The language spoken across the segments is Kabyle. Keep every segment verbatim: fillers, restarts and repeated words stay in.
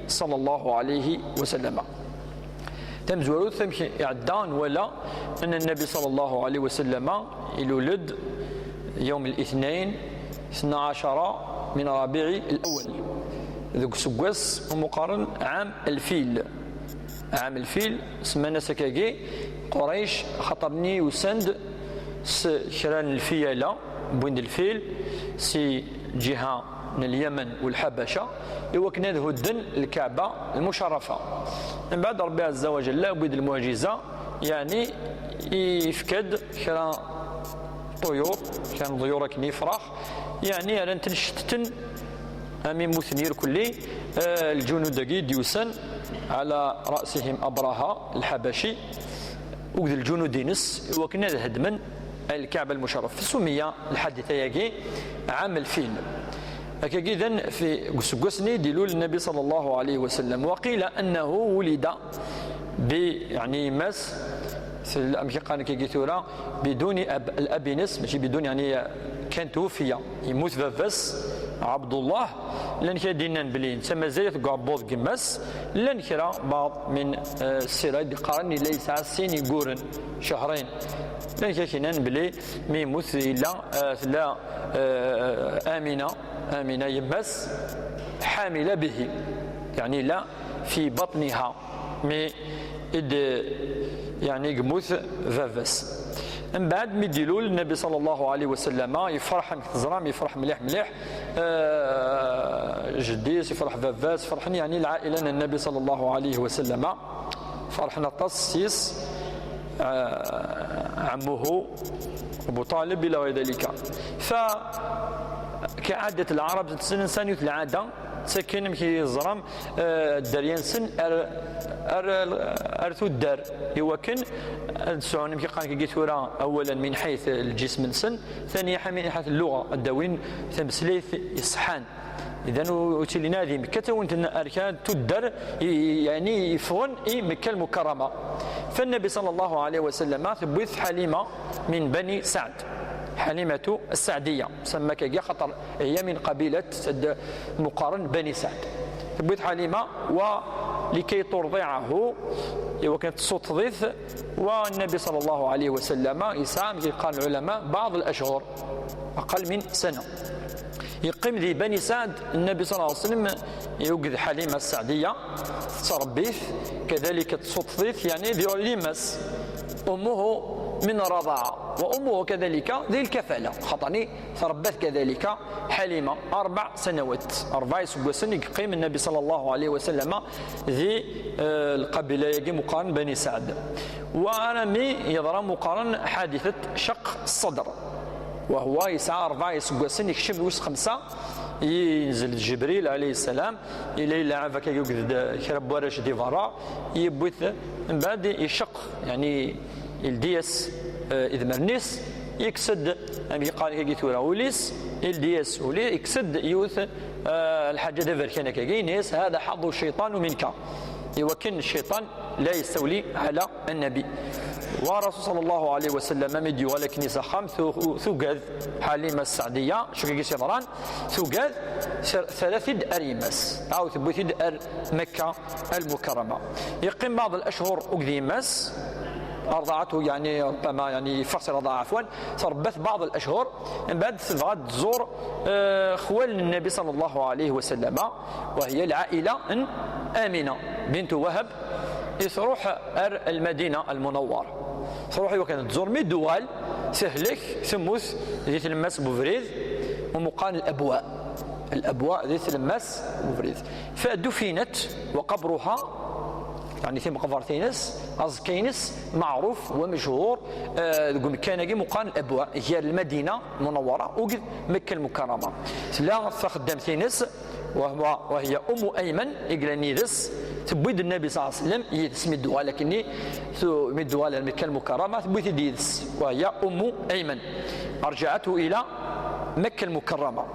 صلى الله عليه وسلم. Tamezwarut, amek iɛedda, nwala أن النبي صلى الله عليه وسلم يولد يوم الاثنين اثنا عشر من ربيع الأول, deg useggas umi qqaren عام الفيل. عام الفيل, semman-as akkagi Qurayc, xaṭer-nni usan-d s kra n lfiyala, wwin-d lfil si ǧiha n Lyamen u Lḥabaca, i wakken ad hudden Lkaɛba Lmucarrafa. Mbeɛd, Ṛebbi Ɛezza wa Jalla yewwi-d lmuɛjiza, yeɛni yefka-d kra n ṭṭuyur, kra n ḍyur akken yefrax, yeɛni rran-ten cetteten, am imuten irkelli, eh, lǧunud-agi d-yusan, ɛla raṣihim Abraha Lḥabaci, akked lǧunud-ines, i wakken ad hedmen Lkaɛba Lmucarrafa. Summiya lḥadit-agi ɛam lfil. Akkagi d an-, fi, deg useggas-nni i d-ilul Nnabi ṣalla Llahu ɛalayhi wa sallam. Wa qila annahu wulida bi, yeɛni, yemma-s, tella, amek i qqaren akkagi tura, biduni ab, الأب-ines, mačči biduni, yeɛni, kan twuffiya, yemmut baba-s, Ɛebdullah. Llan kra d-yennan belli netta mazal-it deg uɛebbuḍ n yemma-s. Llan kra, baɛḍ min, eh, ssira, i d-iqqaren yella yesɛa sin yegguren, cehrayn. Llan kra yennan belli mi yemmut yella, eh, tella, eh, Amina, Amina yemma-s, ḥamila bihi, yeɛni yella fi baṭniha, mi i d, yeɛni, yemmut baba-s. Mbeɛd mi d-ilul Nnabi ṣalla Llahu ɛalayhi wa sallam, yefreḥ, amek teẓram, yefreḥ mliḥ mliḥ. Eh, jeddi-s, yefreḥ baba-s, ferḥen, yeɛni, lɛaila n Nnabi ṣalla Llahu ɛalayhi wa sallam. Ferḥen aṭas s yis, eh, ɛemmuhu Abu Ṭalib ila ɣayri dalika. Fa, كعادة العرب, ttesnen sani lɛada, ttaken, amek i teẓram, eh, dderya-nsen ar, ar, ar tuddar, i wakken ad sɛun, amek i qqaren akkagi tura, awalan min ḥayt lǧism-nsen, ثانيا min ḥayt lluɣa, ad d-awin tameslayt iṣeḥḥan. Idan, ur, ur ttilin ara di Mekka, ttawin-ten ar kra n tuddar, i, i, yeɛni yeffɣen i Mekka Lmukarrama. Fa Nnabi ṣalla Llahu ɛalayhi wa sallam, tewwi-t Ḥalima min Bani Saɛd. Ḥalimatu Ssaɛdiya, semma akkagi axaṭer هي من قبيلة, ad, mi qqaren, Bani Saɛd. Tewwi-t Ḥalima, ولكي ترضعه, i wakken ad tessuṭṭeḍ-it, wa Nnabi ṣalla Llahu ɛalayhi wa sallam yesɛa, amek i qqaren lɛulama, بعض الأشهر, أقل من سنة. Yeqqim di Bani Saɛd, Nnabi ṣalla Llahu ɛalayhi wa sallam yuged Ḥalima Ssaɛdiya, tettṛebbi-t, kadalik tessuṭṭeḍ-it, yeɛni, di yemma-s. أمه من الرضاعة، وأمه كذلك ذي الكفالة, xaṭer-nni tṛebba-t kadalika Ḥalima, أربع سنوات, ṛebɛa iseggasen i yeqqim Nnabi ṣalla Llahu ɛalayhi wa sallam di, eh, lqabila-agi mi qqaren Bani Saɛd. Wa armi yeḍra mi qqaren ḥaditat caq ṣṣedr. Wa huwa yesɛa ṛebɛa iseggasen, yekcem wis xemsa, yenzel-d Ǧibril ɛalayhi ssalam, yella yelɛab akka, yuged-d kra n warrac di beṛṛa, yewwi-t, mbeɛd iceqq, yeɛni, ildi-yas, eh, idmaren-is, yekkes-d, amek i qqaren akkagi tura, ul-is, ildi-yas ul-is, yekkes-d yiwet, eh, lḥaǧa d aberkan akkagi, yenna-yas: هذا حظ الشيطان منك. I wakken cciṭan la yestawli ɛla Nnabi. Wa Rasul ṣalla Llahu ɛalayhi wa sallam, mi d-yuɣal akken s axxam, tu-, tugad Ḥalima Ssaɛdiya, acu akkagi i s-yeḍran, tugad, ter-, terra-t-id ar yemma-s, aw tewwi-t-id ar Mekka Lmukarrama. Yeqqim بعض الأشهر akked yemma-s, أرضعته, yeɛni, ربما, yeɛni, yeffeɣ si rrḍaɛa, ɛefwan, tṛebba-t بعض الأشهر, mbeɛd tebɣa ad tẓur, eh, xwal n Nnabi ṣalla Llahu ɛalayhi wa sallam, وهي العائلة n Amina bint Wahab, i tṛuḥ ar Lmadina Lmunawwara. Tṛuḥ i wakken ad tẓur, mi d-tuɣal, tehlek, temmut di tlemmast n ubrid, umi qqaren Labwa. Labwa di tlemmast n ubrid. فدفنت وقبرها, yeɛni timeqbert-ines, aẓekka-ines, معروف ومشهور, eh, deg umkan-agi umi qqaren Labwa, gar Lmadina Munawwara akked Mekka Lmukarrama. Tella taxeddamt-ines, وهو, وهي أم أيمن, i yellan yid-s, tewwi-d Nnabi ṣalla Llahu ɛalayhi wa sallam yid-s mi d-tuɣal akkenni, tu-, mi d-tuɣal ar Mekka Lmukarrama, tewwi-t-id yid-s, وهي أم أيمن. أرجعته إلى مكة المكرمة.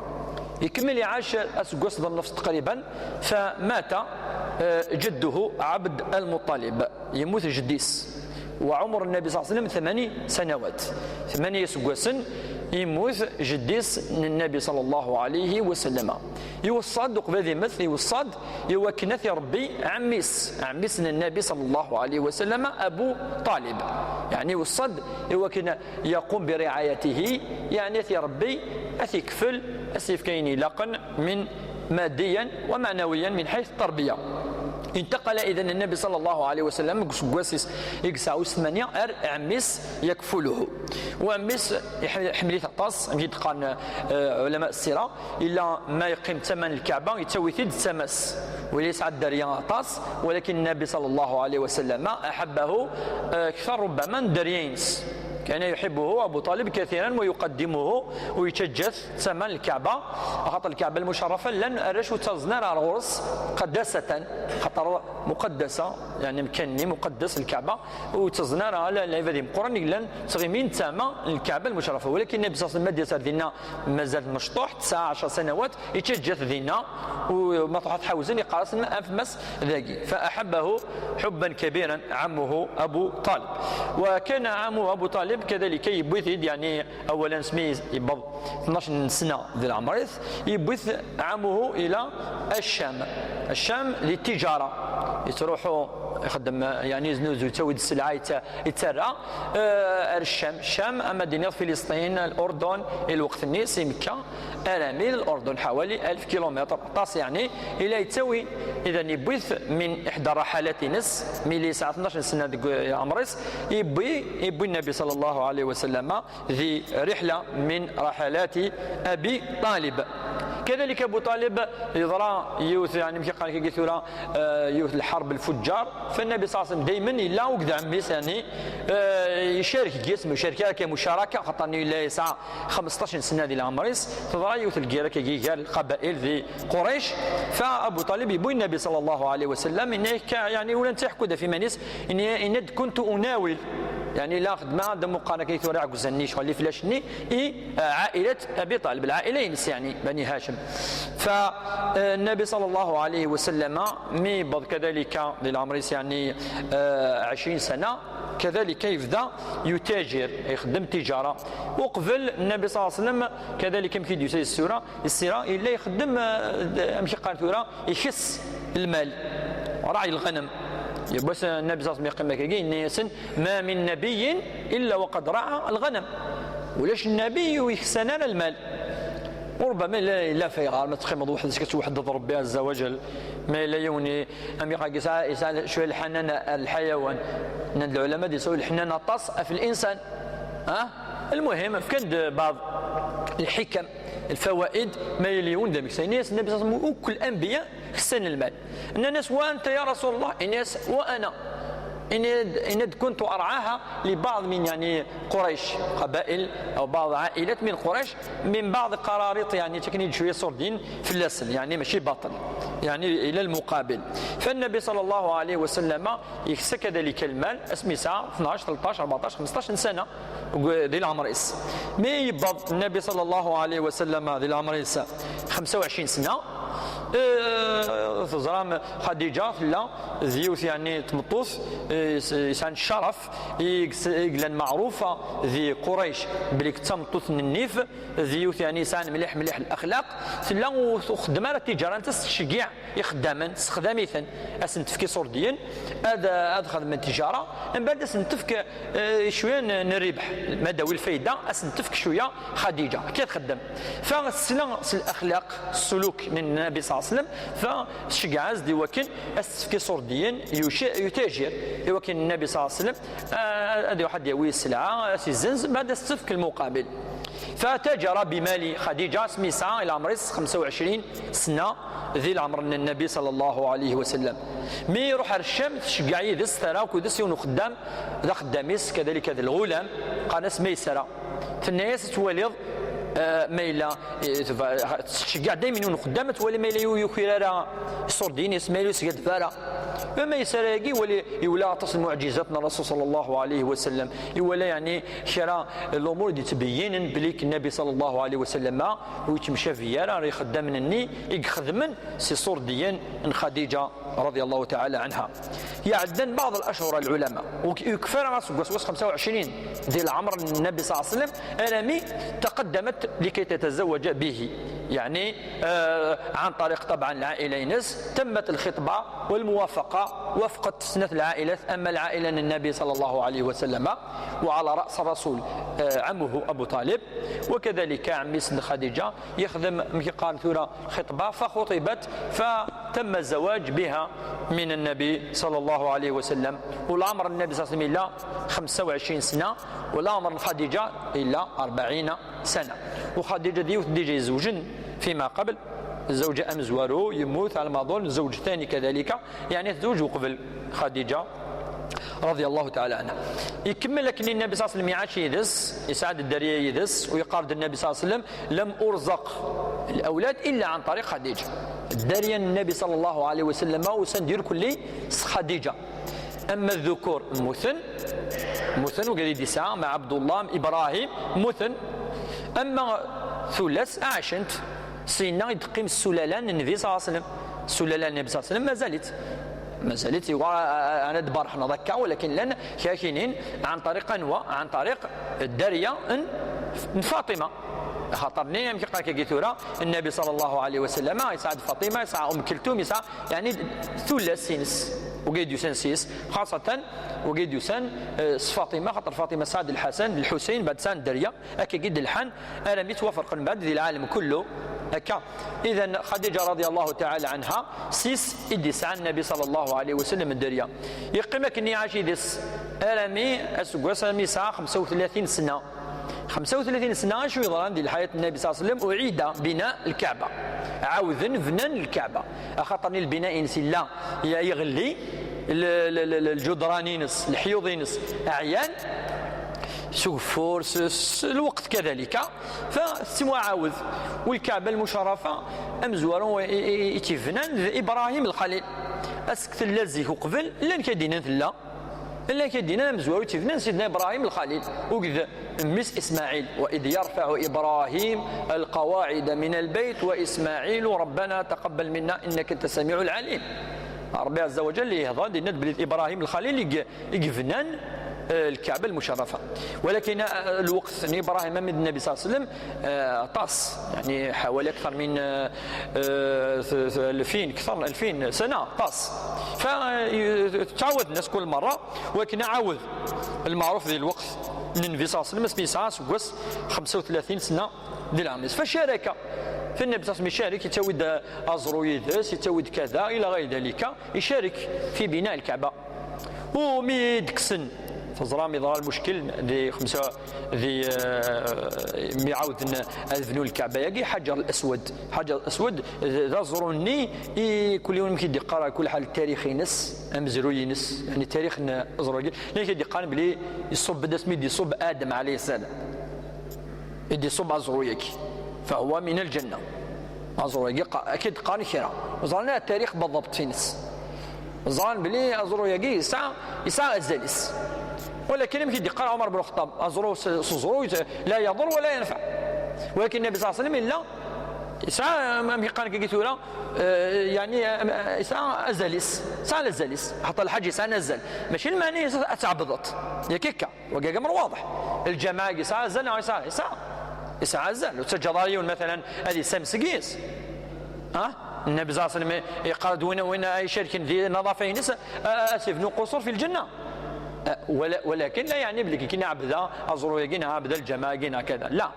Ikemmel iɛac aseggas d nnefṣ taqriban, فمات, eh, جده عبد المطلب. Yemmut jeddi-s. وعمر النبي صلى الله عليه وسلم ثماني سنوات. Tmanya iseggasen, Yemmut jeddi-s n Nnabi ṣalla Llahu ɛalayhi wa sallam. Iweṣṣa-d, uqbel ad immet, iweṣṣa-d i wakken ad t-iṛebbi ɛemmi-s, ɛemmi-s n Nnabi ṣalla Llahu ɛalayhi wa sallam, Abu Ṭalib. Yeɛni iweṣṣa-d i wakken yaqum bi riɛayatihi, yeɛni ad t-iṛebbi, ad t-ikfel, ad s-yefk ayen ilaqen min maddiyan wa maɛnawiyan min ḥayt ṭṭerbiya. Intaqala idan Nnabi ṣalla Llahu ɛalayhi wa sallam deg useggas-is i yesɛa wis tmanya ar ɛemmi-s yakfuluhu. U ɛemmi-s iḥ-, iḥemmel-it aṭas, amek i d-qqaren, eh, ɛulama ssira, illa ma yeqqim d tama n Lkaɛba, yettawi-t-id d tama-s. Wala yesɛa dderya aṭas, walakin Nnabi ṣalla Llahu ɛalayhi wa sallam aḥabbahu, eh, aktar rubbama n dderya-ines. كان يحبه أبو طالب كثيرا ويقدمه ويتجث ثمن الكعبة. Axaṭer Lkaɛba Lmucarrafa llan arrac ur ttaẓen ara ar ɣur-s qadasatan, xaṭer muqaddasa, yeɛni amkan-nni muqaddas Lkaɛba, ur ttaẓen ara ala lɛibad imeqqranen i yellan ttɣimin d tama n Lkaɛba Lmucarrafa. Walakin Nnabi ṣalla Llahu ɛalayhi wa sallam ma d-yas ar dinna mazal mecṭuḥ, tesɛa ɛecra sanawat, yettaǧǧa-t dinna, u ma truḥ ad t-ḥawzen, yeqqar-asen af mas dagi. فأحبه حبا كبيرا عمه أبو طالب. وكان عمه أبو طالب كذلك يبوي-t-id، يعني أولا سمي يبض اثناش سنة ذي العمر، يبوي-t عمه إلى الشام. الشام للتجارة، يتروحوا يخدم، يعني يزنوزو، يتسوي السلعة، يت-، يتسرع. آه، الشام، الشام، أما دينير فلسطين، الأردن، الوقت النيسي مكة، أرامي الأردن حوالي ألف كيلومتر، طاس يعني، إلى يتسوي. إذا يبوي-t من إحدى الرحلات نس، ميلي ساعة اثناش سنة ديك عمريس، يبوي، يبوي النبي صلى الله عليه وسلم ذي رحلة من رحلات أبي طالب. كذلك أبو طالب يضرى يوث، يعني، مشي قال كي ثورة، آه، يوث الحرب الفجار. فالنبي صلى الله عليه وسلم دايما يلا وقد عميس، يعني، آه، يشارك جسمه، يشارك كمشاركة، خاطر إلا يسعى خمسطاش سنة ديال عمريس، تضرى يوث الجيرة كي قال القبائل ذي قريش. فأبو طالب يبوي النبي صلى الله عليه وسلم إنه كا-، يعني، ولا نتيح كده في منيس، إني إند كنت أناول، يعني، لا خدمة دم قانا كي ثورة عجوزني شغل فلاش ني إي، آه، عائلة أبي طالب، العائلة ينس، يعني، بني هاشم. فالنبي صلى الله عليه وسلم مي بعد كذلك للعمريس، يعني، آه، عشرين سنة، كذلك يبدا يتاجر، يخدم تجارة. وقبل النبي صلى الله عليه وسلم كذلك يمكن يسير السورة، السيرة إلا يخدم، آه، مشي قال ثورة يخس المال، راعي الغنم. يبس النبي صلى الله عليه وسلم يقيم كي يسن: ما من نبي إلا وقد رعى الغنم. ولاش النبي يخسن على المال. وربما لا، لا في غار ما تقيم واحد كتوحد ربي عز وجل. ما لا يوني أم يقع يسعى، يسعى شوية الحنان الحيوان. إن العلماء دي يسوي الحنان الطاس في الإنسان. ها؟ المهم، كان بعض الحكم، الفوائد، ما يليون ذا مكسينيس، النبي صلى الله عليه وسلم، وكل الأنبياء خسن المال. الناس: "وأنت يا رسول الله؟" الناس: "وأنا." إن، إن كنت أرعاها لبعض من، يعني، قريش، قبائل أو بعض عائلات من قريش، من بعض قراريط، يعني، تكنيد شوية صوردين في اللسن، يعني، ماشي باطل، يعني، إلى المقابل. فالنبي صلى الله عليه وسلم يكسى كذلك المال، اسمي ساعة اثناش، ثلطاش، أربعطاش، خمسطاش سنة. ذي العمر إس. مي يبض النبي صلى الله عليه وسلم ذي العمر إس خمسة وعشرين سنة. آه، تزرام خديجة لا ذيوث، يعني، تمطوث، آه، يس-، يسعن الشرف، يقس-، يقلن معروفة ذي قريش بلي تمطوث النيف، ذيوث، يعني، يسعن مليح مليح الأخلاق. تلا وخدمة التجارة، أنت تشجيع يخدمن، تستخدميثن، أسن تفكي صورديين، هذا، هذا خدمة تجارة، من بعد أسن تفك، آه، شوية ن-، نربح، ما داوي الفايدة، أسن تفك شوية خديجة، كي تخدم. فالسلام، الأخلاق، السلوك من النبي صلى الله عليه وسلم، فشجع عز دي وكن، أسن تفكي صورديين، يش-، يتاجر، دي وكن النبي صلى الله عليه وسلم، آه، هذه واحد يوي السلعة، سي الزنز، بعد أسن تفك المقابل. فتاجر بمال خديجة، سميسا إلى عمريس خمسة وعشرين سنة، ذي العمر من النبي صلى الله عليه وسلم. مي يروح على الشام، تشجع يدس ثرا وكدس يون خدام، ذا خداميس، كذلك ذا الغلام، قال اسمه ميسرة. في النهاية تتواليض، آه، ما إلا، آه، تشجع دايما يون خدام، تولي ما إلا يو-، يكير على الصوردين، يسمى له سيد فارا. Ama yessara-agi, iwala, iwala aṭas n lmuɛǧizat n Rasul sallallahu alayhi wa sallam. Iwala, yeɛni, kra n lumuṛ i d-yettbeyyinen belli Nnabi sallallahu alayhi wa sallam ur yettemcabi ara ar ixeddamen-nni i ixedmen s iṣurdiyen n Xadiǧa radiyallahu ta'ala anha. Iɛeddan baɛḍ al-ashhur, lɛulama, ur yekfi ara aseggas wis xemsa u ɛecrin di leɛmer n Nnabi sallallahu alayhi wa sallam, armi taqaddamat likay tatazawwaǧa bihi. Yeɛni, eh, ɛan ṭariq, ṭabɛan, lɛaila-ines, tammat lxitba walmuwafaqa, wafqet snat lɛailat, ama lɛaila n Nnabi sallallahu alayhi wa sallam, wa ɛala ra's rasul, eh, ɛamuhu Abu Ṭalib, wa kadalika ɛemmi-s n Xadiǧa, yexdem, amek i qqaren tura, lxitba, fa xuṭibat, fa tamma zawaǧ biha min Nnabi sallallahu alayhi wa sallam. U leɛmer n Nnabi sallallahu alayhi wa sallam yella xemsa u ɛecrin sna, u leɛmer n Xadiǧa yella rebɛina sana. U Xadiǧa d yiwet déjà izewjen fima qabel, zzewǧa amezwaru yemmut, ɛla ma aḍunn, zzewǧ ttani kadalika, yeɛni tezweǧ uqbel Xadiǧa radiyallahu ta'ala anha. Ikemmel akken Nnabi sallallahu alayhi wa sallam iɛac yid-s, yesɛa-d dderya yid-s, u yeqqar-d Nnabi sallallahu alayhi wa sallam, lam urzeq lawlad illa ɛan ṭariq Xadiǧa. Dderya n Nnabi sallallahu alayhi wa sallam usan-d irkelli s Xadiǧa. Ama ddukur mmuten, mmuten, wigad i d-yesɛa, ma Ɛebdullah, Ibrahim, mmuten. Ama tullas ɛacent, syenna i d-teqqim ssulala n Nnbi sallallahu alayhi wa sallam. Ssulala n Nnbi sallallahu alayhi wa sallam mazal-itt. Mazal-itt, yuɣal, a, a, ara d-berrḥen akka, walakin llan kra kinin, ɛan ṭariq anwa? Ɛan ṭariq dderya n, n Faṭima. Axaṭer-nni, amek i qqaren akka tura, Nnabi sallallahu alayhi wa sallam, yesɛa-d Faṭima, yesɛa Umm Kulthum, yesɛa, yeɛni, tullas-ines, wigi i d-yusan s-yes, xaṣatan wigi i d-yusan, eh, s Faṭima, xaṭer Faṭima tesɛa-d Lḥasan d Lḥusayn, mbeɛd sɛan dderya, akkagi d-lḥan, armi ttwaferqen mbeɛd di lɛalem kullu, akka. Idan, Xadiǧa radiyallahu ta'ala anha, s-yes i d-yesɛa Nnabi sallallahu alayhi wa sallam dderya. Yeqqim akken iɛac yid-s armi aseggas, armi yesɛa xemsa u tlatin sna. Xemsa u tlatin sna, acu yeḍran di lḥayat n Nnabi sallallahu alayhi wa sallam? Uɛida bina lkaɛba. Ɛawden bnan lkaɛba. Axaṭer-nni lbina-ines yella, ya-, iɣelli, l-, l-, l-, l-, lǧudran-ines, leḥyuḍ-ines, ɛyan, s ugeffur, s, s lweqt kadalika, fa tettwaɛawed. U lkaɛba lmucarrafa, amezwaru i, i, i, i tt-ibnan d Ibrahim Lxalil. Asek tella zik uqbel, llan kay d-inan tella. Llan kay d-inan amezwaru i tt-ibnan Sidna Ibrahim Lxalil, uged mmi-s Ismaɛil. وإذ يرفع إبراهيم القواعد من البيت وإسماعيل ربنا تقبل منا إنك أنت السميع العليم. Ṛebbi ɛezza wa jall yehḍer-d, yenna-d belli d Ibrahim Lxalil i y-, i yebnan, eh, lkaɛba lmucarrafa. Walakin, eh, lweqt n Ibrahim armi d Nnabi sallallahu alayhi wa sallam, eh, aṭas, yeɛni, ḥawali akteṛ min, eh, eh, th-, th-, alfin, akteṛ n alfin sana, aṭas. Fa, eh, ttɛawaden-as kul merra, walakin aɛawed lmeɛruf di lweqt n Nnbi sallallahu alayhi wa sallam, asmi yesɛa aseggas xemsa u tlatin sna di leɛmer-is. Fa caraka fi Nnabi sallallahu alayhi wa sallam, icarik, yettawi-d aẓru yid-s, yettawi-d kada, ila ɣayr dalika, icarik fi bina lkaɛba. U mi d-kksen, teẓram, yeḍra lmuckel di xemsa, di, eh, mi ɛawden ad bnun lkaɛba-yagi, Ḥaǧer Aswad. Ḥaǧer Aswad d, d aẓru-nni i kul yiwen amek i d-iqqar, kul ḥal, tarix-ines, amezruy-ines, yeɛni tarix n aẓru-agi. Llan kra i d-iqqaren belli iṣubb-d asmi d-iṣubb Adem alayhi salam. I d-iṣubb aẓru-yagi. Fahuwa min lǧenna. Aẓru-yagi qa-, akka i d-qqaren kra. Ẓran tarix beḍḍabt-ines. Ẓran belli aẓru-yagi yesɛa, yesɛa azal-is. Walakin amek i d-iqqar Ɛumar ben Lxeṭṭab, aẓru s, s uẓru yet-, la yaḍur wa la yanfa. Walakin Nnabi sallallahu alayhi wa sallam yella yesɛa, am, amek i qqaren akka tura, eh, yeɛni, am, yesɛa azal-is. Yesɛa azal-is. Xaṭer lḥaǧ yesɛan azal. Mačči lmeɛna-is ad tɛebdeḍ. Yak akka. Wagi amer waḍeḥ. Lǧameɛ-agi yesɛa azal neɣ yesɛa, yesɛa, yesɛa azal. Ur tettaǧǧaḍ ara yiwen, matalan, ad yessamseg yes. Ha? Nnabi sallallahu alayhi wa sallam yeqqar-d win, win ay icerken di naḍafa-ines, a, a, ad s-ibnu qusur fi lǧenna. A, wala-, walakin la yeɛni belli akken ɛebda aẓru-agi neɣ ɛebda lǧameɛ-agi neɣ kada. La.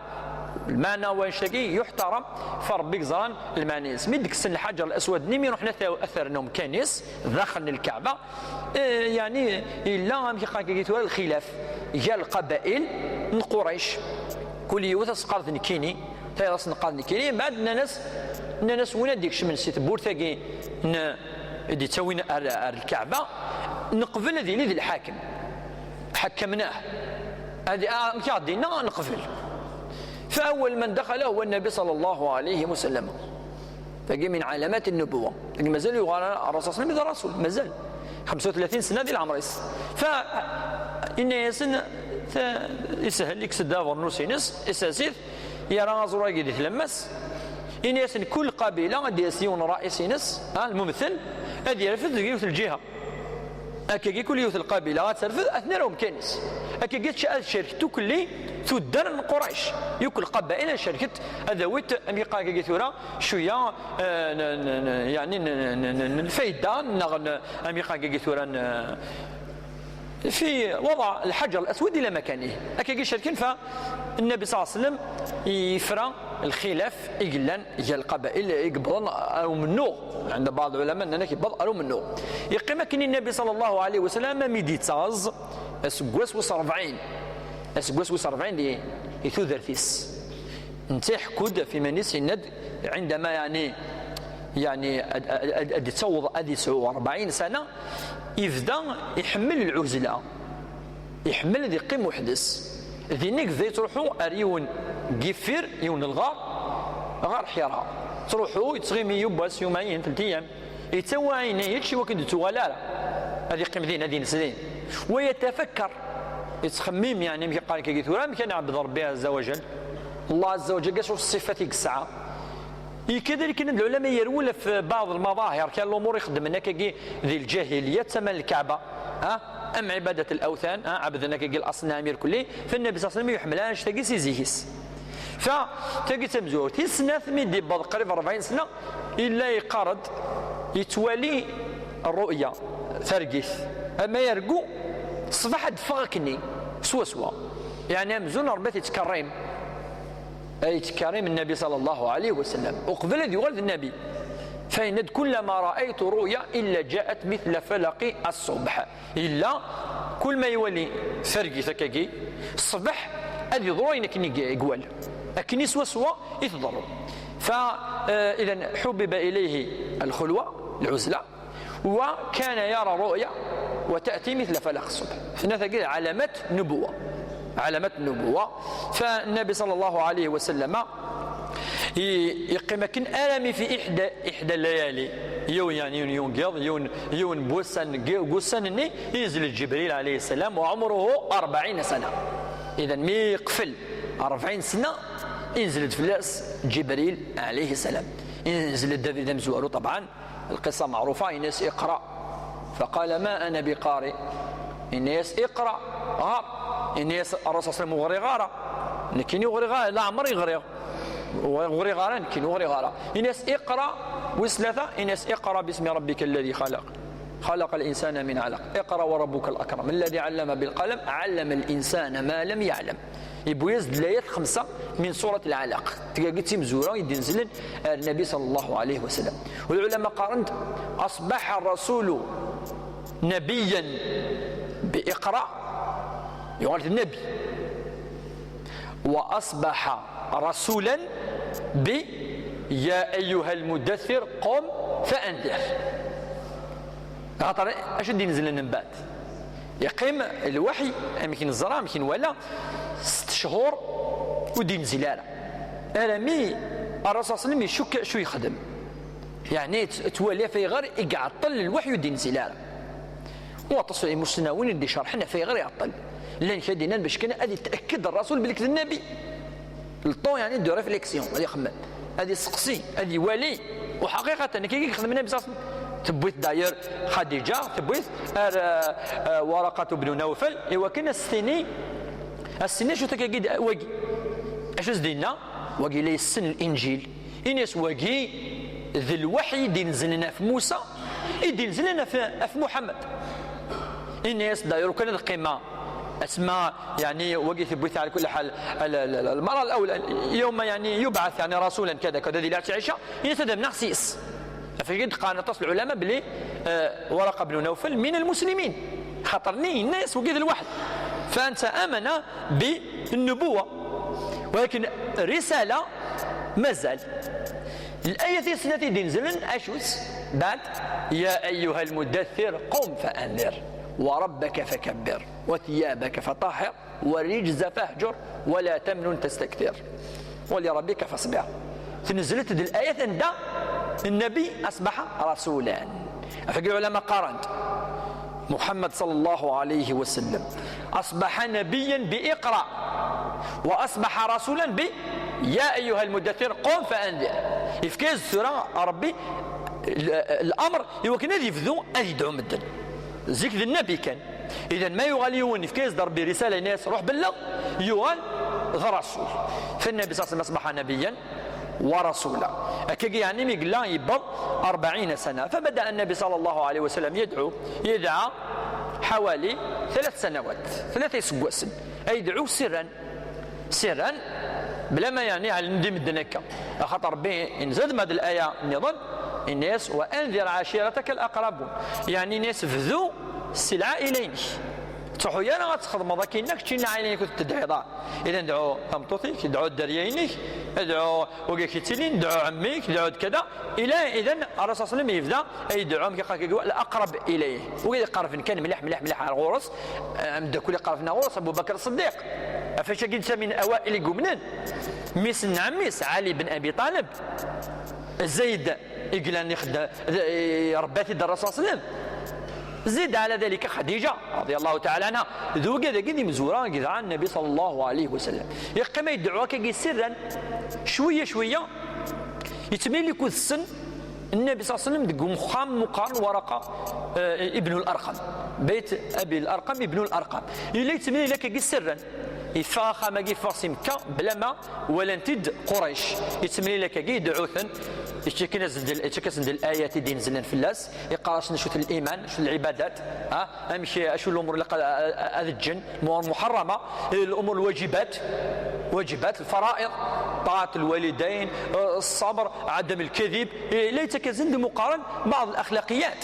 Lmeɛna wannect-agi yuḥtaram, fa Ṛebbi yeẓran lmeɛna-ines. Mi d-kksen lḥaǧer l-aswad-nni, mi ruḥen ad t-, ad t-rren umkan-is, daxel n lkaɛba, Eh, yeɛni, yella, amek i qqaren akka tura, lxilaf gar lqabail n Qurayc. Kul yiwet ad s-teqqar d nekkini, tayeḍ ad s-neqqar d nekkini, mbeɛd nnan-as, nnan-as win ad d-ikecmen si tewwurt-agi n, i d-ittawin ar, ar lkaɛba, neqbel ad yili d lḥakem. Ḥakkamnah. Ad, a-, amek i ɣ-d-yenna, neqbel. فأول من دخل هو النبي صلى الله عليه وسلم. Tagi min ɛalamat n-nubuwa. Tagi mazal yuɣal ara Rasul sallam d Rasul, mazal xemsa u tlatin sna di leɛmer-is. Fa inna-yasen, ta-, isehel, ikkes-d abernus-ines, isers-it, yerra aẓru-agi di tlemmast. Inna-yasen kul qabila ad d-yas yiwen ṛṛaïs-ines, ha, lmumtel, ad yerfed deg yiwet lǧiha. Akkagi kul yiwet lqabila ad terfed, ad ten-ara umkan-is. Akkagi ad tcerket tukelli tuddar n Qurayc. Yakk lqabail ad cerket, ad awit, amek yeqqar akkagi tura, cwiya, eh, n, n, n, yeɛni n, n, n, n, n lfayda, neɣ n, amek yeqqar akkagi tura, n, fi waḍa lḥaǧer al-aswad ila makanih. Akkagi cerken, fa Nnabi sallallahu alayhi wa sallam yefra lxilaf i yellan gar lqabail i yewwḍen ar umennuɣ. Ɛenda baɛḍ lɛulama nnan-ak yewweḍ ar umennuɣ. Yeqqim akken i Nnabi sallallahu alayhi wa sallam mi d-yettaẓ aseggas wis rebɛin. Aseggas wis rebɛin di, di tudert-is. Netta iḥekku-d ɣef yiman-is, yenna-d, ɛindama, yeɛni, yeɛni ad, ad, ad, ad d-yettaweḍ ad yesɛu rebɛin sana, yebda iḥemmel lɛuzla. Iḥemmel ad yeqqim weḥd-s. Din i yebda yettruḥu ar yiwen n yiffir, yiwen n lɣar, ɣar Ḥira. Yettruḥu, yettɣimi yiwwas, yumayen, telt ayyam. Yettawi ayen yečč i wakken d-tuɣal ara. Ad yeqqim din, ad ines din. Wa yatafakkar, yettxemmim, yeɛni, amek yeqqar akkagi tura, amek ad neɛbed Ṛebbi Ɛezza wa Jal? Allah Ɛezza wa Jal, acu ṣṣifat i yesɛa? Yekka-d akken lɛulama yerwel ɣef baɛḍ lmaḍahir, kan lumuṛ ixeddmen akkagi di lǧahiliyya, d tama n Lkaɛba, ha? Am ɛibadat al-awthan, ha? Ɛebden akkagi l-aṣnam irkelli, fa Nnabi sallallahu alayhi wa sallam yeḥmel ara annect-agi si zik-is. Fa, tagi d tamezwarut. Tis snat, mi d-yewweḍ qrib rebɛin sna, yella yeqqar-d, yettwali rru'ya, targit. Ma yergu, ṣṣbeḥ ad d-teffeɣ akkenni, swaswa. Yeɛni amzun Ṛebbi ad t-yettkerrim. Ay yettkerrim Nnabi sallallahu alayhi wa sallam. Uqbel ad yuɣal d Nnabi. Fa yenna-d, kullama ra'aytu ru'ya illa ja'at mithla falaqi as-subh. Yella, kul ma iwali targit akkagi, ṣṣbeḥ ad iḍru ayen akken i g-, i iwala. Akken i swaswa i tḍerru. Fa, eh, idan, ḥubbiba ilayhi al-xulwa, lɛuzla, wa kana yara ru'ya, wa ta'ti mithla falaq as-subh. Tenna tagi ɛalamat nubuwa. Ɛalamat nubuwa. Fa Nnabi sallallahu alayhi wa sallama, i-, yeqqim akken arami fi iḥda, iḥda layali. Yiwen, yeɛni, yiwen, yiwen n yiḍ, yiwen, yiwen n wussan, g-, g ussan-nni, yezled Ǧibril alayhi salam, wa ɛumruhu rebɛin sana. Idan, mi yeqfel rebɛin sna, yezled fell-as Ǧibril alayhi salam. Yezled d abrid amezwaru, ṭabɛan, lqissa meɛrufa, yenna-as, "Iqra." Faqala, "Ma ana biqari." Yenna-as, "Iqra, ɣer." Yenna-as Ṛṛasul sallam, "Ur ɣriɣ ara. Nekkini ur ɣriɣ ara, leɛmer i ɣriɣ. Ur ɣriɣ ara, nekkini ur ɣriɣ ara." Yenna-as, "Iqra." Wis tlata, yenna-as, "Iqra bismi rabbika alladhi xalaq. Xalaqa al-insana min alaq. Iqra wa rabbuka al-akram. Alladhi allama bil qalam, allama al-insana ma lam ya'lam." Yewwi-yas-d layat xemsa min surat Al-Alaq. Tagi d timezwura i d-inezlen ar Nnabi sallallahu alayhi wa sallam. U lɛulama qqaren-d, "Aṣbaḥa ṛṛasulu nabiyyan bi Iqra." Yuɣal d Nnabi. "Wa aṣbaḥa ṛasulan bi Ya ayyuha al-muddathir qum fa andir." Axaṭer acu d-inezlen mbeɛd? Yeqqim lwaḥy, amek neẓra, amek nwala, sett cchur ur d-inzil ara. Arami Ṛṛasul sallam icukk acu yexdem. Yeɛni t-, twala ɣef ayɣer i iɛeṭṭel lwaḥy ur d-inzil ara. U aṭas n imussnawen i d-icerḥen ɣef ayɣer iɛeṭṭel. Llan kra d-innan bac kan ad yet'akked Ṛṛasul belli d Nnabi. Le temps, yeɛni, de réflexion, ad ixemmem, ad iseqsi, ad iwali. U ḥaqiqatan, akka i yexdem Nnabi sallallahu alayhi wa sallam. Tewwi-t d'ailleurs Xadiǧa, tewwi-t ar, eh, eh, Waraqat ibn Nawfal, i wakken ad s-tini, ad s-tini acu-t akkagi d-, wagi. Acu s-d-yenna? Wagi la yessen Linǧil. Ini-as wagi d lwaḥy i d-inezlen ɣef Musa, i d-inezlen ɣef, ɣef Muḥemmed. Ini-as d'ailleurs kan ad qqimeɣ. Asma, yeɛni, wagi tewwi-t ɛla kulli ḥal, al-, al-, al-, المرة الأولى, يوم, yeɛni, يبعث, yeɛni, رسولا كذا كذا, di leɛca, ini-as ad amneɣ s yes. Ɣef wagi d-qqaren aṭas n lɛulama belli, eh, Waraqa bnu Nawfal من المسلمين. Xaṭer-nni yenna-as wagi d lwaḥy. فأنت آمن بالنبوة. Walakin risala mazal. Layat tis snat i d-inezlen, acu-tt? Beɛd, يا أيها المدثر قم فأنذر وربك فكبر وثيابك فطهر والرجز فاهجر ولا تمنن تستكثر ولربك فاصبر. Tnezlet-d layat anda النبي أصبح رسولا. Ɣef wagi lɛulama qqaren-d Muḥemmed ṣalla Llahu ɛalayhi wa sallam أصبح نبيا بإقرأ، وأصبح رسولا ب يا أيها المدثر قم فأنذر. Yefka-yas tura Ṛebbi l-, l'amr i wakken ad yebdu ad yedɛu medden. Zik d nnabi kan. Idan ma yuɣal yiwen yefka-yas-d Ṛebbi risala, yenna-yas ruḥ belleɣ, yuɣal d rasul. فالنبي صلى الله عليه وسلم أصبح نبيا ورسولا. Akkagi yeɛni mi yella yewweḍ أربعين سنة. فبدأ النبي صلى الله عليه وسلم يدعو، يدعى حوالي ثلاث سنوات، ثلاثة iseggasen. Ay yedɛu sirran. Sirran, bla ma yeɛni ɛelmen-d i medden akka. Axaṭer Ṛebbi yenza-d ma d laya nniḍen, yenna-yas وأنذر عشيرتك الأقربون. Yeɛni yenna-yas bdu s lɛaila-inek. Ur ttruḥu ara ad txedmeḍ akken-nni keččini lɛaila-inek ur tettedɛiḍ ara. Idan dɛu tameṭṭut-ik, dɛu dderya-inek, dɛu wagi k-ittilin, dɛu ɛemmi-k, dɛu-d kada. Ila idan Ṛṛasul صلى الله عليه وسلم yebda ay yedɛu amek akka, الأقرب إليه. Wid iqerben kan mliḥ, mliḥ, mliḥ ar ɣur-s, eh, ameddakel iqerben ar ɣur-s, Abu Bakr Ṣeddiq. Ɣef wacu-agi d min أوائل i yumnen. Mmi-s n ɛemmi-s, Ali ben Abi Ṭalib. Zayd i yellan ixeddem, eh, iṛebba-t-id Ṛṛasul صلى الله عليه وسلم. زد على ذلك خديجة رضي الله تعالى عنها. D wigad-agi d imezwura i yedɛa Nnbi صلى الله عليه وسلم. Yeqqim ay yedɛu akkagi sirran, cwiya, cwiya. Yettemlili akked-sen Nnbi صلى الله عليه وسلم deg uxxam meqqaren Waraqa, eh, ibn al-Arqam. Bayt Abi al-Arqam ibn al-Arqam. Yella yettemlili akkagi sirran. Yeffeɣ axxam-agi, yeffeɣ si Mekka, bla ma walan-t-id Qurayc. Yettemlili akkagi, yedɛu-ten, yettak-asen-d, yettak-asen-d layat i d-inezlen fell-as, yeqqar-asen acu-t liman, acu-t lɛibadat, ha? Amek, acu lumur ilaq ad, ad, ad ǧǧen, umur muḥerrama, lumur lwajibat, wajibat, lfaraid, طاعة الوالدين, ṣṣabr, ɛadam lkadib, la yettak-asen-d meqqaren بعض الأخلاقيات,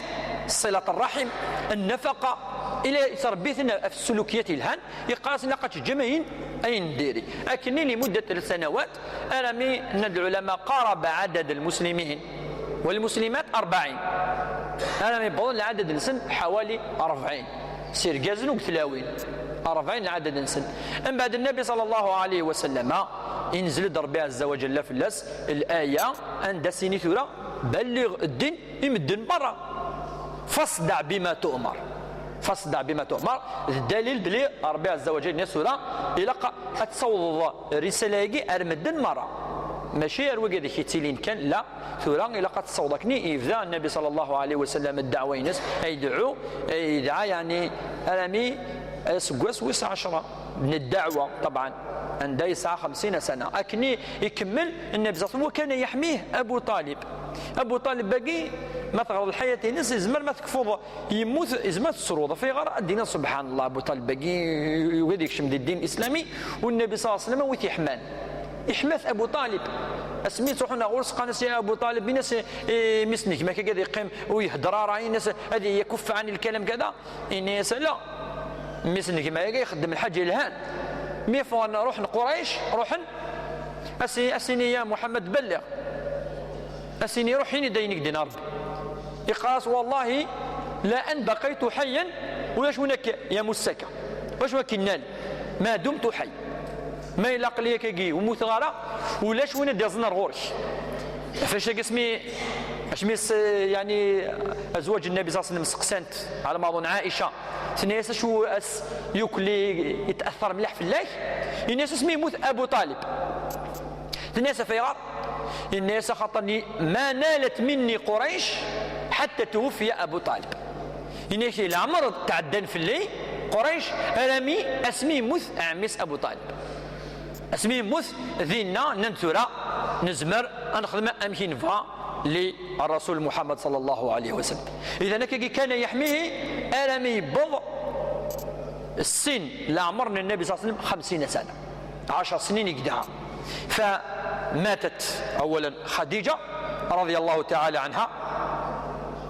صلة الرحم, النفقة, ila yettrebbi-ten ɣef ssulukiyat yelhan, yeqqar-asen ilaq ad teǧǧem ayen, ayen n diri. Akken-nni لمدة ثلاث سنوات, armi nnan-d lɛulama قارب عدد المسلمين والمسلمات أربعين. Armi wwḍen lɛadad-nsen ḥawali rebɛin. S irgazen u deg tlawin. Rebɛin lɛadad-nsen. Mbeɛd Nnbi صلى الله عليه وسلم, inzel-d Ṛebbi ɛezza wa ǧalla fell-as laya anda s-ini tura, بلغ الدين i medden merra. فاصدع بما تؤمر. فاصدع بما تؤمر, d ddalil belli Ṛebbi ɛezza wa ǧalla yenna-yas tura, ilaq ad tessawḍeḍ risala-agi ar medden merra. Mačči ar wigad i k-ittilin kan, la, tura ilaq ad tessawḍeḍ. Akken i yebda Nnbi صلى الله عليه وسلم ddeɛwa-ines, ay yedɛu, ay yedɛa, yeɛni, armi aseggas wis ɛecṛa n ddeɛwa, ṭebɛen, anda yesɛa خمسين سنة. Akken i ikemmel Nnbi صلى الله عليه وسلم, وكان يحميه أبو طالب. Abu Ṭalib-agi, ma teɣreḍ lḥayat-ines, yezmer ma tekfuḍ yemmut, yezmer ad tettruḍ. Ɣef ayɣer? Ad d-tiniḍ, سبحان الله, Abu Ṭalib-agi yugi ad yekcem di ddin islami, u Nnbi صلى الله عليه وسلم wi t-yeḥman. Yeḥma-t Abu Ṭalib. Asmi ttruḥun ɣur-s, qqaren-as, يا أبو طالب, yenna-as, eh, mmi-s n gma-k ad yeqqim ur ihedder ara, yenna-as ad يكف عن الكلام كذا. Yenna-yas, ala, mmi-s n gma-agi ixeddem lḥaǧa yelhan. Mi ffɣen, ruḥen Qurayc, ruḥen, as-, as-ini, يا محمد بلغ. As-ini, ruḥ ini-d ayen i k-d-yenna Ṛebbi. Yeqqar-as, والله لئن بقيت حيا, ulac win akka, ya Musa akka, ulac win akka yenna-li, ما دمت حي. Ma yella aql-i akkagi, ur mmuteɣ ara, ulac win ad d-yaẓen ar ɣur-k. Ɣef wacu-agi asmi, asmi s-, yeɛni, azwaǧ n Nnbi صلى الله عليه وسلم seqsan-t, ɛla ma aḍunnu Ɛica, tenna-yas acu as-, yukel i, yetɛeṭṭer mliḥ fell-ak, yenna-yas asmi yemmut Abu Ṭalib. Tenna-yas ɣef ayɣer? Yenna-yas axaṭer-nni, ما نالت مني قريش حتى توفي أبو طالب. Yenna-yak leɛmer tɛeddan fell-i Qurayc armi asmi yemmut ɛemmi-s Abu Ṭalib. Asmi yemmut, dinna nnan-d tura nezmer ad nexdem amek i nebɣa li Ṛṛasul Muḥemmed صلى الله عليه وسلم. Idan akkagi كان يحميه armi yewweḍ ssin leɛmer n Nnbi صلى الله عليه وسلم خمسين سنة. عشر سنين i yedɛa. فماتت أولا خديجة رضي الله تعالى عنها،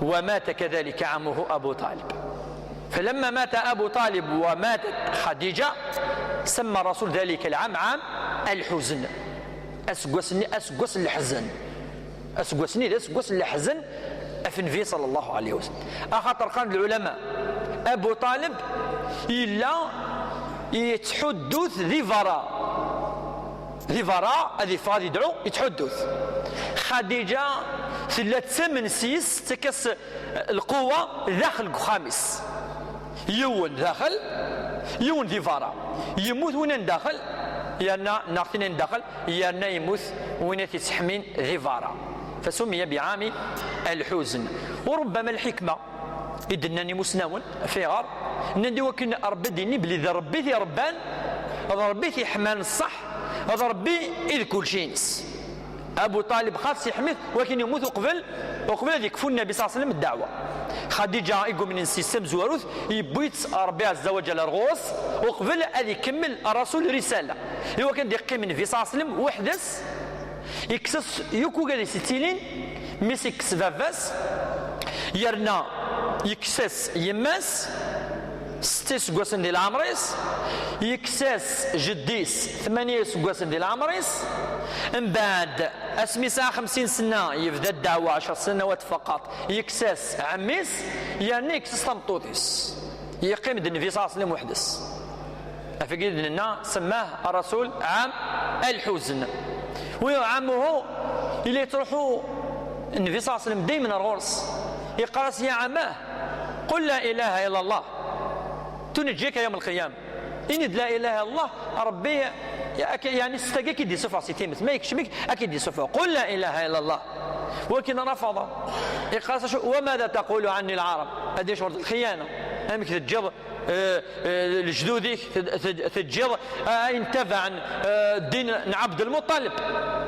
ومات كذلك عمه أبو طالب. فلما مات أبو طالب وماتت خديجة، سمى الرسول ذلك العام عام الحزن. Aseggas-nni, aseggas n leḥzen. Aseggas-nni d aseggas n leḥzen ɣef Nnbi صلى الله عليه وسلم. Axaṭer qqaren-d lɛulama, Abu Ṭalib yella yettḥuddu-t di berra. Di berra, ad yeffeɣ ad yedɛu, yettḥuddu-t. Xadiǧa tella d tamen s-yes, tettak-as lquwa daxel deg uxxam-is. Yiwen daxel, yiwen di berra. Yemmut winna n daxel, yerna, neɣ tinna n daxel, yerna yemmut winna i t-ittḥemin di berra. Fasummiya biɛami alḥuzn. Urubbama lḥikma i d-nnan imusnawen, ɣef ayɣer? Nnan-d i wakken Ṛebbi ad d-yini belli d Ṛebbi i t-iṛebban, d Ṛebbi i t-iḥman ṣṣeḥ, d Ṛebbi i d kulci-ines. Abu Ṭalib xas iḥmit, wakin yemmut uqbel, uqbel ad yekfu Nnabi ṣalla Llahu ɛalayhi wa sallam ddeɛwa. Xadiǧa i yumnen s yis tamezwarut, yewwi-tt Ṛebbi ɛezza wa ǧalla ar ɣur-s, uqbel ad ikemmel Ṛṛasul risala. I wakken ad yeqqim Nnabi ṣalla Llahu ɛalayhi wa sallam weḥd-s, yekkes-as yakk ugad-is ittilin, mi s-yekkes baba-s, yerna yekkes-as yemma-s, setta iseggasen di leɛmer-is, yekkes-as jeddi-s tmanya iseggasen di leɛmer-is, mbeɛd asmi yesɛa xemsin sna yebda ddeɛwa, ɛecra ssanawat faqat, yekkes-as ɛemmi-s, yerna yekkes-as tameṭṭut-is. Yeqqim-d Nnabi ṣalla Llahu ɛalayhi wa sallam weḥd-s. Ɣef wagi i d-nenna, semmah Ṛṛasul ɛam alḥuzn. Wa ɛamuhu, yella yettṛuḥu Nnabi ṣalla Llahu ɛalayhi wa sallam daymen ar ɣur-s. Yeqqar-as: "Ya ɛamah, qul la ilaha illa Llah, tunejjika yawm al-qiyamah." Ini-d: "La ilaha illa Llah, Ṛebbi, ya-, ak-, yeɛni s tagi ad k-id-issufeɣ si timet, ma yekcem-ik ad k-id-issufeɣ. Qul la ilaha illa Llah." Wakin rafaḍa. Yeqqar-as: "Acu, wa mada taqulu ɛanni lɛarab?" Ad yecɣel d lxiyana. Amek teǧǧiḍ, eh, eh, lejdud-ik, te-, te-, teǧǧiḍ, eh, ayen tabaɛen, eh, ddin n Ɛebd Lmuṭṭalib?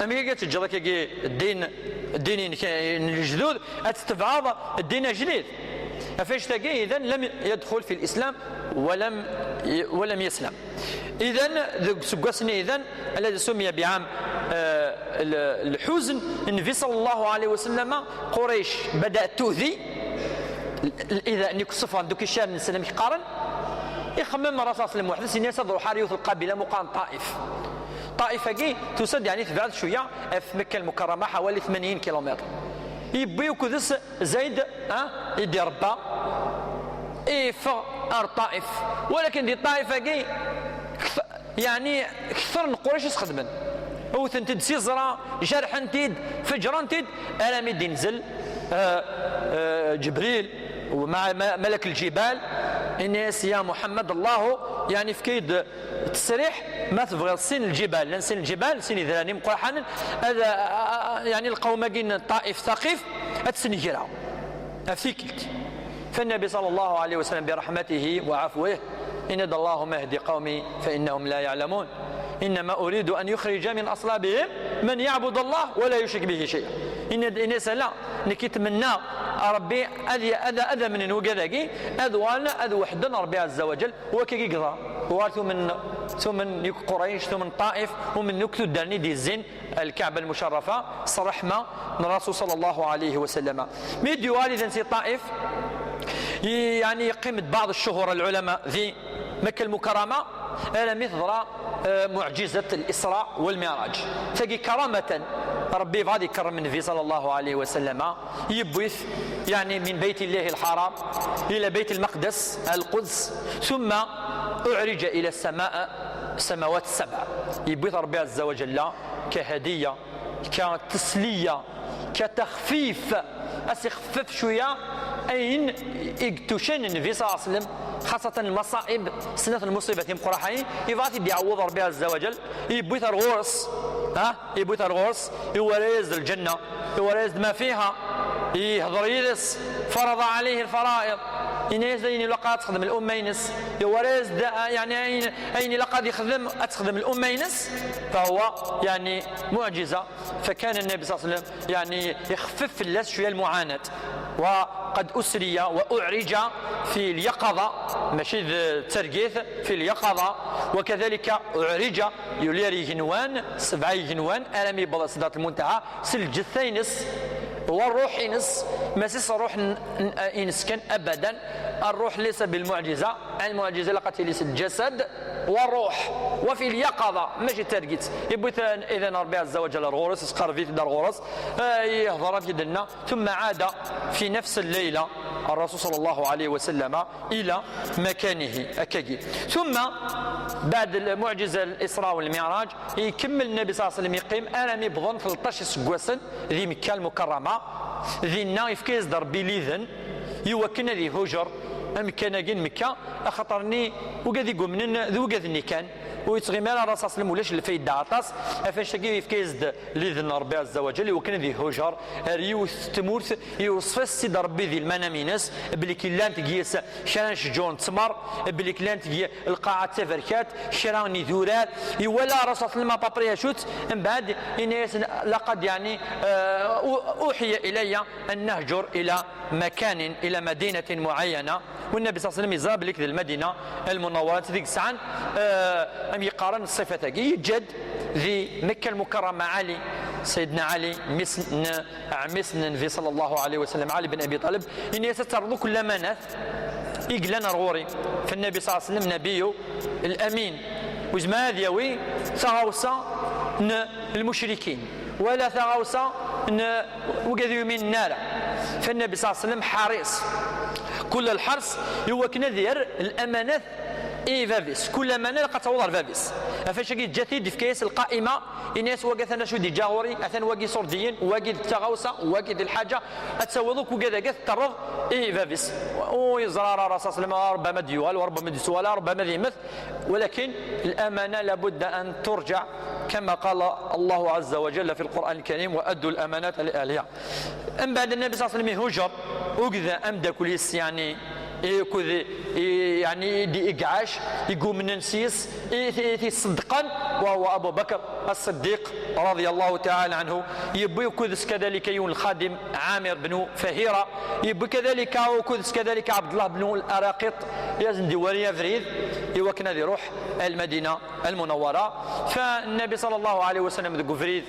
Amek akka teǧǧiḍ akkagi ddin, ddin-inek, eh, n lejdud, ad tetbeɛeḍ ddin ajdid? Ɣef annect-agi, idan, lam yadxul fi l-Islam, wa lam, wa lam yaslam. Idan, deg useggas-nni, idan, alladhi summiya biɛam, eh, l-, lḥuzn, Nnbi ṣalla Llahu ɛalayhi wa sallam, Qurayc bada'at tu'dhi, l-, l-, ida-nni, ssufɣen-d akk icarren-nsen, amek qqaren, ixemmem Ṛṛasul ṣalla Llahu ɛalayhi wa sallam weḥd-s, ini-as ad ruḥeɣ ar yiwet n lqabila meqqar n Ṭṭaif. Ṭṭaif-agi tusa-d, yeɛni, tebɛed cwiya ɣef Mekka Lmukarrama, ḥawali tmanyin kilumitr. Yewwi akked-s Zayd, ah, i d-iṛebba, yeffeɣ ar Ṭṭaif. Walakin di Ṭṭaif-agi, kth-, yeɛni, kter n Qurayc i s-xedmen. Wten-t-id s iẓra, jerḥen-t-id, fejren-t-id, armi d-inzel, ah, ah, Ǧebril, u ma-, ma-, malak lǧibal, ini-as: "Ya Muḥemmed, Allahu, yeɛni, yefka-yi-d ttesriḥ, ma tebɣiḍ sin lǧibal, llan sin lǧibal, sin idran imeqraḥanen, ad, a, a, a, yeɛni, lqawm-agi n Ṭṭaif, Ṭṭaqif, ad t-snegraɣ ɣef tikkelt." Fa Nnbi ṣalla Llahu ɛalayhi wa sallam, bi raḥmatihi wa ɛafwihi, ini-d: "Allahumma hdi qawmi fa innahum la yaɛlamun. Innama uridu an yuxrija min aṣlabihim man yaɛbudu Llah wa la yucrik bihi cay'a." Ini-d, ini-as: "Ala, nekk i tmennaɣ Ṛebbi ad y-, ad, ad amnen wigad-agi, ad uɣalen ad weḥden Ṛebbi ɛezza wa ǧal." Wakkagi i yeḍra. Uɣal tumen, tumen yakk Qurayc, tumen Ṭṭaif, umen akk tuddar-nni d-yezzin Lkaɛba Lmucarrafa s ṛṛeḥma n Ṛṛasul ṣalla Llahu ɛalayhi wa sallam. Mi d-yuɣal idan si Ṭṭaif, i-, yeɛni, yeqqim-d baɛḍ ccuhur lɛulama di Mekka Lmukarrama, armi teḍra, eh, muɛǧizat Lisra wal Miɛraǧ. Tagi karamatan, Ṛebbi yebɣa ad ikerrem Nnbi ṣalla Llahu ɛalayhi wa sallam, yewwi-t, yeɛni, min Bayt Llahi Lḥaram ila Bayt Lmeqdes, Lquds, ثم أعرج إلى السماء، السماوات السبع. Yewwi-t Ṛebbi ɛezza wa ǧalla ka hadiya, ka tesliya, ka taxfif, ad s-ixfef cwiya ayen i yetucen Nnbi ṣalla Llahu ɛalayhi wa sallam, xaṣṣatan lmaṣaib, snat lmuṣibat imeqraḥanin, yebɣa ad t-id-iɛawweḍ Ṛebbi ɛezza wa ǧal, yewwi-t ar ɣur-s, ha? Yewwi-t ar ɣur-s, iwala-yas-d lǧenna, iwala-yas-d ma fiha, yehḍer yid-s, فرض عليه الفرائض, yenna-yas-d ayen ilaq ad texdem lumma-ines, iwala-yas-d, ah, yeɛni ayen, ayen ilaq ad yexdem, ad texdem lumma-ines, فهو, yeɛni, muɛǧiza. فكان النبي صلى الله عليه وسلم, yeɛni, ixfef fell-as cwiya lmuɛanat. وقد أسري وأعرج في اليقظة, mačči d targit, في اليقظة, وكذلك أعرج, yuli ar yigenwan, sebɛa igenwan, armi yewweḍ Sidrat Lmuntaha, s lǧetta-ines, wa ṛṛuḥ-ines, mačči s ṛṛuḥ n-, n-, ines kan, abadan, الروح ليس بالمعجزة, المعجزة ilaq ad tili s lǧasad, wa ṛṛuḥ, وفي اليقظة, mačči d targit. Yewwi-t idan Ṛebbi ɛezza wa ǧalla ar ɣur-s, isqerreb-it-id ar ɣur-s, eh, yehḍer amek i d-nenna, ثم عاد في نفس الليلة الرسول صلى الله عليه وسلم إلى مكانه, akkagi. ثم بعد المعجزة الإسراء والمعراج, ikemmel Nnabi صلى الله عليه وسلم yeqqim armi wwḍen tleṭṭac iseggasen di Mekka Lmukarrama, Dinna yefka-yas-d Ṛebbi liden i wakken ad ihujer amkan-agi n Mekka, axaṭer-nni ugad i yumnen d ugad-nni kan, ur yettɣimi ara Ṛṛasul ṣalla Llahu ɛalayhi wa sallam, ulac lfayda aṭas. Ɣef annect-agi yefka-yas-d liden Ṛebbi ɛazza wa jall i wakken ad ihujer ar yiwet n tmurt, iweṣṣef-as-tt-id Ṛebbi di lmanam-ines, belli llant deg-s kra n ccǧur n ttmer, belli llant deg lqaɛa d taberkat, kra n idurar, iwala Ṛṛasul ṣalla Llahu ɛalayhi wa sallam à peu près acu-tt, mbeɛd yenna-yasen: "Laqad, yeɛni, eh, u-, uḥiya ilayya an nahjur ila makanin, ila madinatin muɛayyana." U Nnabi ṣalla Llahu ɛalayhi wa sallam yeẓra belli d Lmadina Lmunawwara i yesɛan, eh, am yeqqaren ṣṣifat-agi. Yeǧǧa-d di Mekka Lmukarrama Ɛli, Sayyidina Ɛli, mmi-s n ɛemmi-s n Nnbi ṣalla Llahu ɛalayhi wa sallam, Ɛli ben Abi Ṭalib, yenna-yas: "Ad terreḍ akk lamanat i yellan ar ɣur-i." Fa Nnabi ṣalla Llahu ɛalayhi wa sallam, Nabiyyu l-Amin, ur yezmir ad yawi taɣawsa n lmucrikin wala taɣawsa n wigad ur yuminen ara. Fa Nnabi ṣalla Llahu ɛalayhi wa sallam ḥaris kull lḥers i wakken ad yerr lamanat i bab-is. Kull lamana ilaq ad taweḍ ar bab-is. Ɣef annect-agi yeǧǧa-t-id, yefka-yas lqaima, yenna-yas: "Wagi atan acu d-yeǧǧa ɣur-i, atan wagi iṣurdiyen, wagi d taɣawsa, wagi d lḥaǧa, ad tawiḍ akk ugad-agi ad t-terreḍ i bab-is." Ur yeẓra ara Ṛṛasul ṣalla Llahu ɛalayhi wa sallam, ṛebbama ad d-yuɣal, ṛebbama ad d-yettwali, ṛebbama ad yemmet, walakin lamana labudda an turǧa, kama qala Llahu ɛazza wa jalla fi Lqur'an Lkarim: "Wa addu lamanata li ahliha." Mbeɛd Nnabi ṣalla Llahu ɛalayhi wa sallam ihujer, ugad ameddakel-is, yeɛni, akked i, yeɛni, i d-, i iɛac, i yumnen s-yes, i, i, i t-iṣeddqen, wa huwa Abu Bakr As-Siddiq, رضي الله تعالى عنه. Yewwi akked-s kadalika yiwen lxadim, Ɛamir ben Fahira. Yewwi kadalika akked-s kadalika Ɛebdellah ben Araqit, i asen-d-iwari abrid i wakken ad iruḥ ar Lmadina Lmunawwara. Fa Nnabi ṣalla Llahu ɛalayhi wa sallam deg ubrid,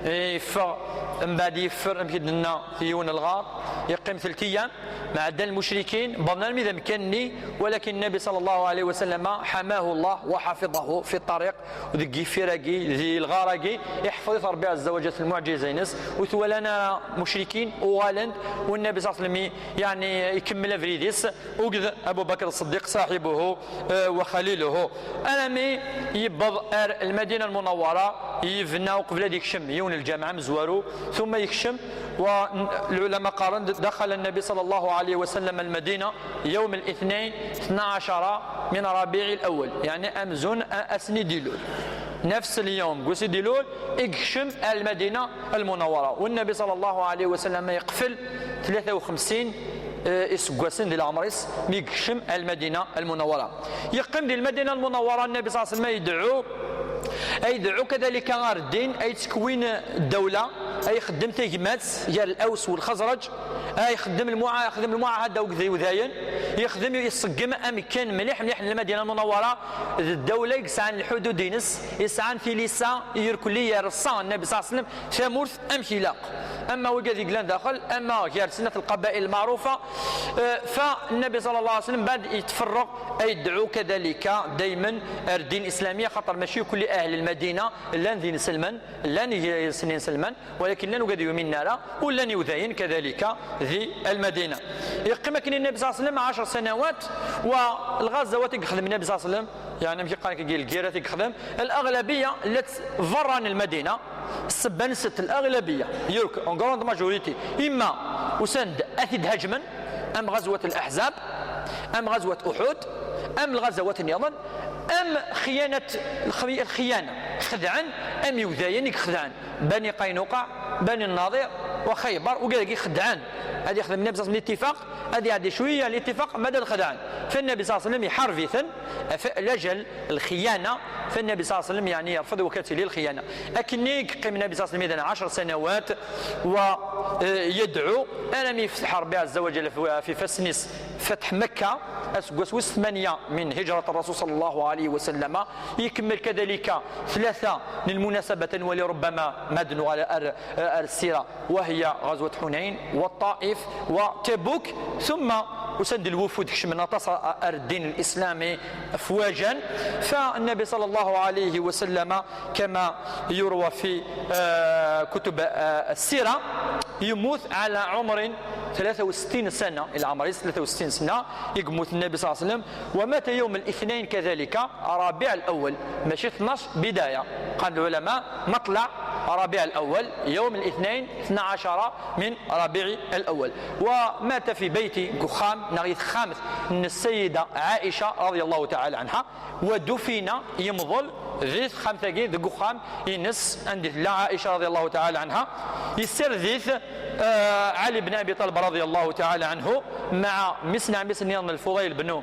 eh, yeffeɣ, mbeɛd yeffer, amek i d-nenna, di yiwen lɣar, yeqqim telt ayyam, mɛeddan lmucrikin, wwḍen armi d amkan-nni, walakin Nnabi ṣalla Llahu ɛalayhi wa sallam حماه الله وحفظه في الطريق, deg yifir-agi, di lɣar-agi, iḥfeḍ-it Ṛebbi ɛazza wa jalla s lmuɛǧiza-ines, ur t-walan ara mucrikin, uɣalen-d, u Nnabi ṣalla Llahu ɛalayhi wa sallam, yeɛni, ikemmel abrid-is, ugad Abu Bakr As-Siddiq, صاحبه, eh, وخليله. Armi yewweḍ ar Lmadina Lmunawwara, yebna uqbel ad yekcem yiwen lǧameɛ amezwaru, ثم yekcem, wa lɛulama qqaren: دخل النبي صلى الله عليه وسلم المدينة يوم الاثنين اثنا عشر من ربيع الأول, yeɛni amzun a-, ass-nni d-ilul. Nefs lyawm, deg wass i d-ilul, i yekcem ar Lmadina Lmunawwara. U Nnabi ṣalla Llahu ɛalayhi wa sallam yeqfel tlata u xemsin, eh, iseggasen di leɛmer-is mi yekcem ar Lmadina Lmunawwara. Yeqqim di Lmadina Lmunawwara, Nnabi ṣalla Llahu ɛalayhi wa sallam, yedɛu, yedɛu kadalika ar ddin, yettekwin ddawla, yexdem tagmat gar Laws u Lxeẓraǧ, yexdem lmuɛa-, yexdem lmuɛahada akked Iwdayen, yexdem, iṣeggem amkan mliḥ mliḥ n Lmadina Lmunawwara, d ddawla i yesɛan lḥudud-ines, yesɛan tilisa irkelli yerṣa Nnabi ṣalla Llahu ɛalayhi wa sallam tamurt amek ilaq. Ama wigad i yellan daxel, ama gar snat lqabail lmeɛrufa, eh, fa Nnabi ṣalla Llahu ɛalayhi wa sallam, mbeɛd yetferreq, yedɛu kadalika daymen ar ddin islami, xaṭer mačči kulli ahl Lmadina llan d inselmen, llan i-, isen inselmen, walakin llan wigad ur yuminen ara, u llan Iwdayen kadalika di Lmadina. Yeqqim akken Nnabi ṣalla Llahu ɛalayhi wa sallam ɛecr sanawat, wa lɣazawat i yexdem Nnabi ṣalla Llahu ɛalayhi wa sallam, yeɛni, amek i qqaren, kagi lgirat i yexdem, alaɣlabiya llant berra n Lmadina. Ssebba-nsent, alaɣlabiya, yakk, en grande majorité, imma usan-d ad t-id-hajmen, am ɣazwat Laḥzab, am ɣazwat Uḥud, am lɣazawat nniḍen, am xyanat, lxi-, lxiyana, xedɛen, am Iwdayen i ixedɛen Bani Qaynuqa, Bani Nnaḍir, wa Xaybar, wigad-agi xedɛen. Ad yexdem Nnabi ṣalla Llahu ɛalayhi wa sallam litifaq, ad iɛeddi cwiya litifaq, mbeɛd ad xedɛen. Fa Nnabi ṣalla Llahu ɛalayhi wa sallam iḥareb-iten, ɣef lajal lxiyana, fa Nnabi ṣalla Llahu ɛalayhi wa sallam, yeɛni, yerfed wakk ad tili lxiyana. Akken i yeqqim Nnabi ṣalla Llahu ɛalayhi wa sallam idan ɛecr sanawat, wa, eh, yedɛu, armi yefteḥ Ṛebbi ɛazza wa jalla f-, f ifassen-is, fatḥ Mekka, aseggas wis tmanya min hijrat Ṛṛasul ṣalla Llahu ɛalayhi wa sallam, ikemmel kadalika tlata n lmunasabat, nwali rubbama ma d-nuɣal ar, ar ssira, وهي غزوة حنين والطائف وتبوك، ثم usan-d lwufud kecmen aṭas ar ddin lislami afwajan. Fa Nnabi ṣalla Llahu ɛalayhi wa sallam, kama yurwa fi, eh, kutub, eh, ssira, yemmut ɛala ɛumrin ثلاثة وستين سنة، إلى عمر ثلاثة وستين سنة يموت النبي صلى الله عليه وسلم، ومات يوم الاثنين كذلك ربيع الأول، ماشي اثناش بداية. قال العلماء: مطلع ربيع الأول، يوم الاثنين اثنا عشر من ربيع الأول. ومات في بيت قخام، نغيث خامث، من السيدة عائشة رضي الله تعالى عنها، ودفن، يمضل ذيث خامثة، ذي قخام ينس عند لا عائشة رضي الله تعالى عنها، يسر ذيث آه، علي بن أبي طالب رضي الله تعالى عنه مع مسنا مسن يضن الفضيل بن، أو،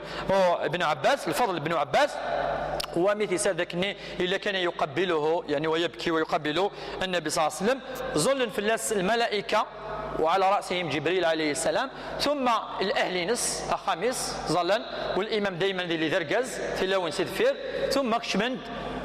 بن عباس، الفضل بن عباس، ومثل سادكني إلا كان يقبله، يعني، ويبكي ويقبل النبي صلى الله عليه وسلم. ظل في الناس الملائكة، وعلى رأسهم جبريل عليه السلام، ثم الأهل نس أخامس ظلن، والإمام دايما ذي اللي ذرقز في لون سيد فير، ثم كشمند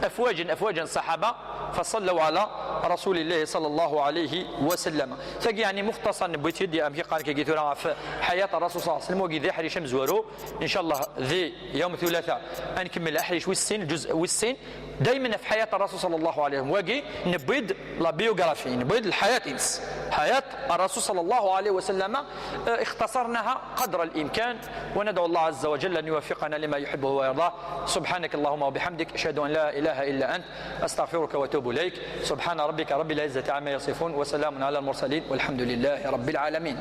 أفواج أفواج الصحابة فصلوا على رسول الله صلى الله عليه وسلم. تاكي يعني مختصر نبويت يدي أم كي قال كي قلت في حياة الرسول صلى الله عليه وسلم، وقي ذي حريش مزورو. إن شاء الله ذي يوم الثلاثاء نكمل أحريش والسين، جزء والسين. دايما في حياة الرسول صلى الله عليه وسلم واقي نبويد لا بيوغرافي، نبويد الحياة إنس، حياة الرسول صلى الله عليه وسلم. آه، اختصرناها قدر الإمكان، وندعو الله عز وجل أن يوفقنا لما يحبه ويرضاه. سبحانك اللهم وبحمدك، أشهد أن لا إله إلا أنت، أستغفرك وأتوب إليك. سبحان ربك رب العزة عما يصفون، وسلام على المرسلين، والحمد لله رب العالمين.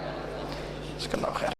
جزاك الله خير.